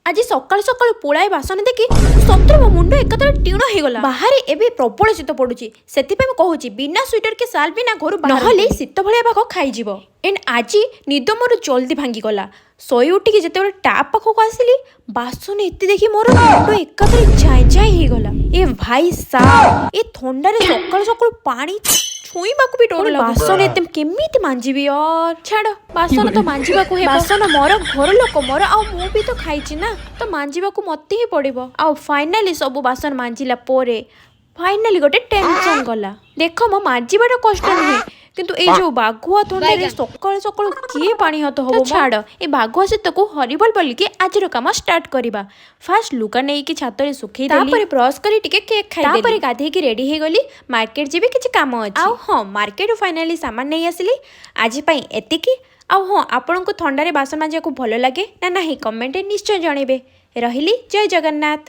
ଆଜି ସକାଳୁ ସକାଳୁ ପୁଳାଏ ବାସନ ଦେଖି ସତରେ ମୋ ମୁଣ୍ଡ ଏକାଥରେ ଟିଣ ହେଇଗଲା। ବାହାରେ ଏବେ ପ୍ରବଳ ଶୀତ ପଡୁଛି, ସେଥିପାଇଁ ମୁଁ କହୁଛି, ବିନା ସୁଇଟର କି ସାଲ୍ ବିନା ଘରୁ ନହେଲେ ଶୀତ ଭଳିଆ ପାଗ ଖାଇଯିବ। ଏଣ୍ଡ ଆଜି ନିଦ ମୋର ଜଲ୍ଦି ଭାଙ୍ଗିଗଲା। ଶୋଇ ଉଠିକି ଯେତେବେଳେ ଟ୍ୟାପ୍ ପାଖକୁ ଆସିଲି, ବାସନ ଏତେ ଦେଖି ମୋର ମୁଣ୍ଡ ଏକାଥରେ ଝାଇଁ ଝାଇଁ ହେଇଗଲା। ଏ ଭାଇ ସାହ, ଏ ଥଣ୍ଡାରେ ସକାଳୁ ସକାଳୁ ପାଣି ଛୁଇଁବାକୁ ବି ଡର ଲାଗୁଛି। ବାସନ ଏତେ କେମିତି ମାଞ୍ଜିବି? ଛାଡ଼, ବାସନ ତ ମାଞ୍ଜିବାକୁ ହେବ। ବାସନ ମୋର, ଘର ଲୋକ ମୋର, ଆଉ ମୁଁ ବି ତ ଖାଇଛି ନା, ତ ମାଞ୍ଜିବାକୁ ମତେ ହିଁ ପଡ଼ିବ। ଆଉ ଫାଇନାଲି ସବୁ ବାସନ ମାଞ୍ଜିଲା ପରେ ଫାଇନାଲି ଗୋଟେ ଟେନସନ୍ ଗଲା। ଦେଖ, ମୋ ମାଜିବାଟା କଷ୍ଟ ନୁହେଁ, କିନ୍ତୁ ଏଇ ଯୋଉ ବାଘୁଆ ଥଣ୍ଡାରେ ସକାଳୁ ସକାଳୁ କିଏ ପାଣି ହାତ ହବ? ଛାଡ଼, ଏ ବାଘୁଆ ଶୀତକୁ ହରିବୋଲ ବୋଲିକି ଆଜିର କାମ ଷ୍ଟାର୍ଟ କରିବା। ଫାଷ୍ଟ ଲୁଗା ନେଇକି ଛାତରେ ଶୁଖେଇ, ତାପରେ ବ୍ରଶ କରି ଟିକେ କେକ୍ ଖାଇ, ତାପରେ ଗାଧେଇକି ରେଡି ହେଇଗଲି। ମାର୍କେଟ ଯିବି, କିଛି କାମ ଅଛି। ଆଉ ହଁ, ମାର୍କେଟରୁ ଫାଇନାଲି ସାମାନ ନେଇ ଆସିଲି। ଆଜି ପାଇଁ ଏତିକି। ଆଉ ହଁ, ଆପଣଙ୍କୁ ଥଣ୍ଡାରେ ବାସନ ମାଜିବାକୁ ଭଲ ଲାଗେ ନା ନାହିଁ, କମେଣ୍ଟରେ ନିଶ୍ଚୟ ଜଣେଇବେ। ରହିଲି, ଜୟ ଜଗନ୍ନାଥ।